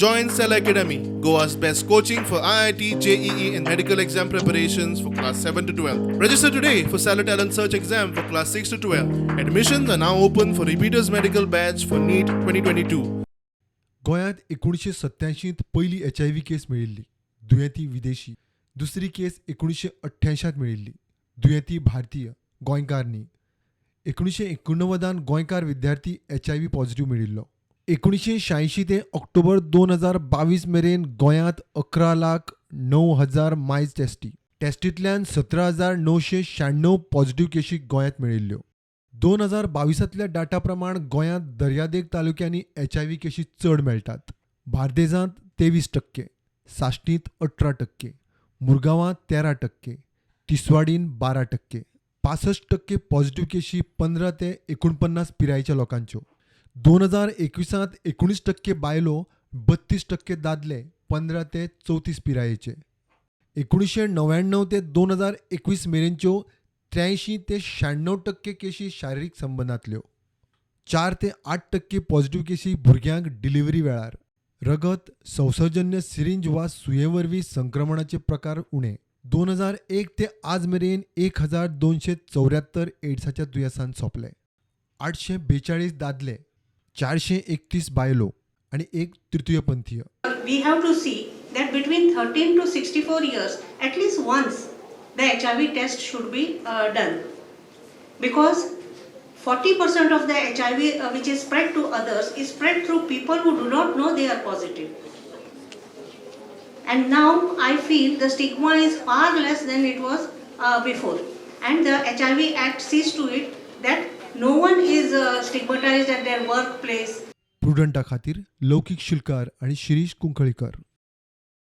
Join Cell Academy, Goa's best coaching for IIT, JEE, and medical exam preparations for class 7 to 12. Register today for Stellar Talent Search exam for class 6 to 12. Admissions are now open for repeaters medical batch for NEET 2022. गोंयांत एकुणशे सत्त्यांयशींत पयली HIV केस मेळिल्ली, दुयेंती विदेशी. दुसरी केस एकुणशे अठ्ठ्यांयशांत मेळिल्ली, दुयेंती भारतीय, गोंयकार न्ही. एकुणशे एकुणणव्वदान गोंयकार विद्यार्थी एचआयव्ही पॉझिटिव्ह मेळिल्लो. एकुणशे शांयशीं ते ऑक्टोबर 2022 मेरेन गोंयांत 11,09,000 मायज टेस्टी. टेस्टींतल्यान 17,996 पॉझिटिव्ह केशी गोंयांत मेळिल्ल्यो. 2022तल्या डाटा प्रमाण गोंयांत दर्यादेग तालुक्यांनी एचआयव्ही केशी चड मेळटात. बार्देजांत 23%, साश्टींत 18%, मुरगांवां 13%, तिसवाडीन 12%. 65% पॉझिटिव्ह केशी 15 ते 49 पिरायेच्या लोकांच्यो. 2021त 19% बायलो, 32% दादले 15 ते 34 पिरायेचे. 1999 ते 2021 मेरेनच्यो 83 ते 96% केशी शारिरीक संबंदांतल्यो. 4 ते 8% पॉझिटिव्ह केशी भुरग्यांक डिलिव्हरी वेळार. रगत, संसर्जन्य सिरिंज वा सुये वरवीं संक्रमणाचे प्रकार उणे. 2001 ते आज मेरेन 1274 एड्साच्या दुयेंसान सोंपले. 842 दादले, 431 बायलो आनी एक तृतीयपंथीय. We have to see that between 13 to 64 years, at least once, the HIV test should be done. Because 40% of the HIV which is spread to others is spread through people who do not know they are positive. And now I feel the stigma is far less than it was before. And the HIV Act sees to it that no one is stigmatized at their workplace. प्रुडंटा खातीर लौकीक शिलकार आनी शिरीष कुंकळीकर.